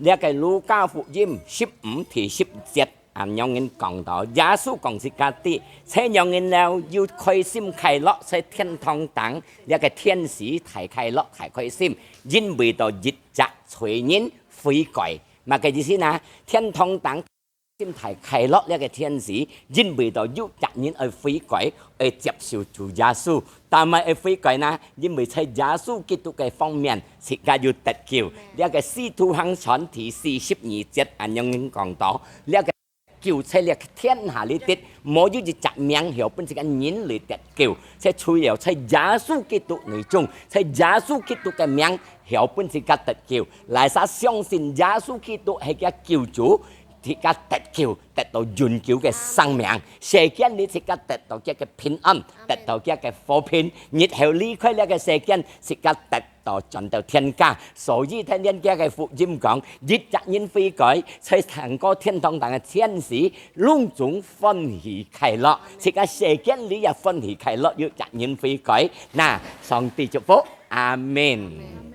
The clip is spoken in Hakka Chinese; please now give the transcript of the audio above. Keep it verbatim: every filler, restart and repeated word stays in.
這个路加福音十五第十節，恁樣人講到，耶穌講自家知，在仰人了又開心快樂，在天堂頂，這个天使大快樂大開心，因為到一隻罪人悔改。麼个意思呢？天堂頂心大快樂，這个天使，因為到有隻人愛悔改，愛接受主耶穌。但係愛悔改呢？因為在耶穌基督个方面，自家有得救。這个使徒行傳第四十二節恁樣講到，這个救在這天下裡底，無有一隻名曉分自家人類得救，在除了在耶穌基督內中，在耶穌基督个名曉分自家得救。哪儕相信耶穌基督係佢救主，自家得救，得到永久个生命。世間裡自家得到佢个平安，得到佢个和平，日後離開這个世間，自家得到轉到天家。所以天天佢个福音講，一隻人悔改，在上過天堂頂个天使，攏總歡喜快樂。自家世間裡也歡喜快樂，有隻人悔改。那，上帝祝福，阿門。